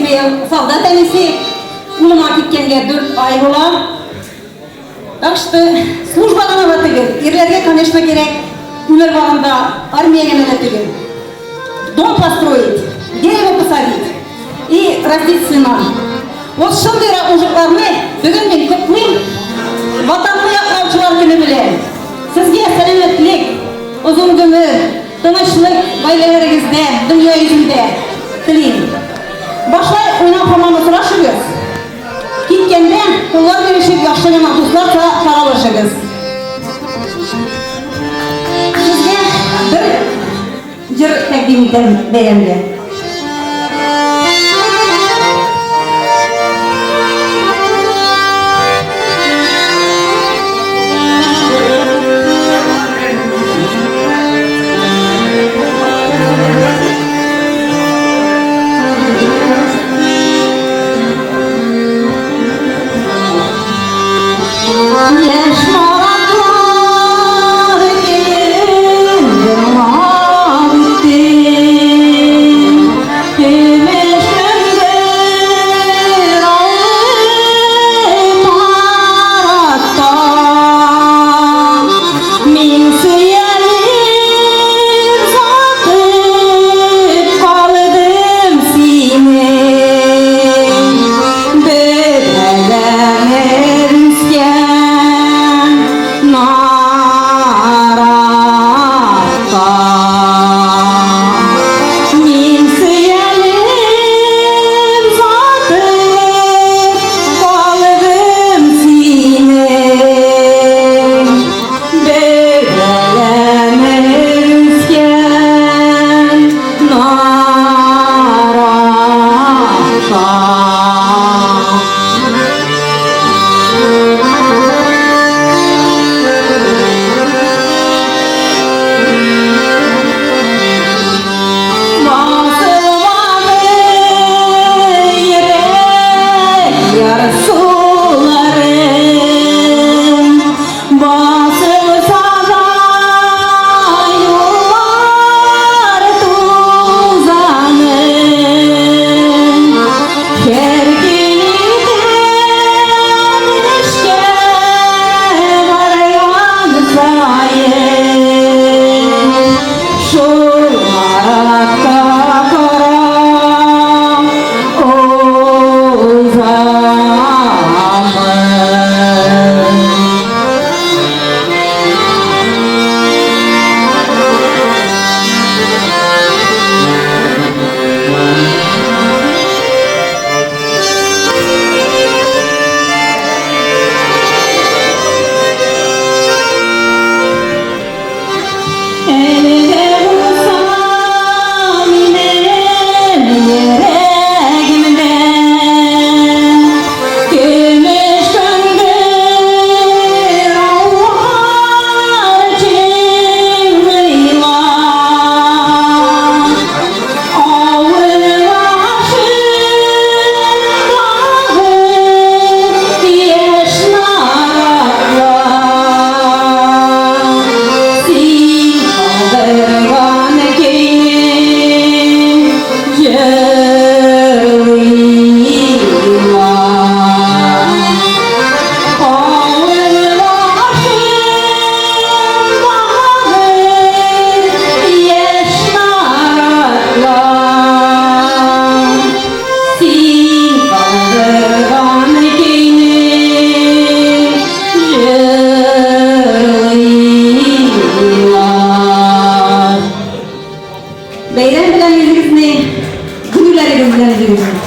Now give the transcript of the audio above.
Исмәел солдат әнисе, улыма киткәнгә 4 ай була. Так что служба гына да түгел, ирләргә, конечно, кирәк, үләр вагында армия генә дә түгел. Дом построить, дерево посадить и растить сына. Вот шундыйрак мужикларны бүген мин котлыйм. Ватанны яклаучылар көне белән. Сезгә сәламәтлек, озын гомер, тынычлык гаиләләрегездә, дөнья йөзендә телим. Башлай уйнап һаман очрашыгыз. Киткәндә куллар бирешеп яхшы гына дусларча таралышыгыз. Сезгә бер җыр тәкъдим итәм бәйрәмгә. Яшь наратлар кем үтте, Көмеш мөңгер алып аратта. Мин сөялеп сатып калдым сине. Бер үскән наратта. Мин сөялеп сатып калдым сине. Бер үскән наратта. Басылмады йөрәк ярсуларым, Басылса да юллар тузаны, Һәр көн итәм эшкә барган саен, Шул наратка карап узамын. Әле дә булса минем йөрәгемдә көмеш кыңгыраулар чыңлыйлар. Авыл башындагы яшь наратлар, Син калдырган көйне җырлыйлар. Авыл башындагы яшь наратлар, Син калдырган көйне җырлыйлар. Бәйрәм белән үзегезне, гөлләрегез белән үзегезне.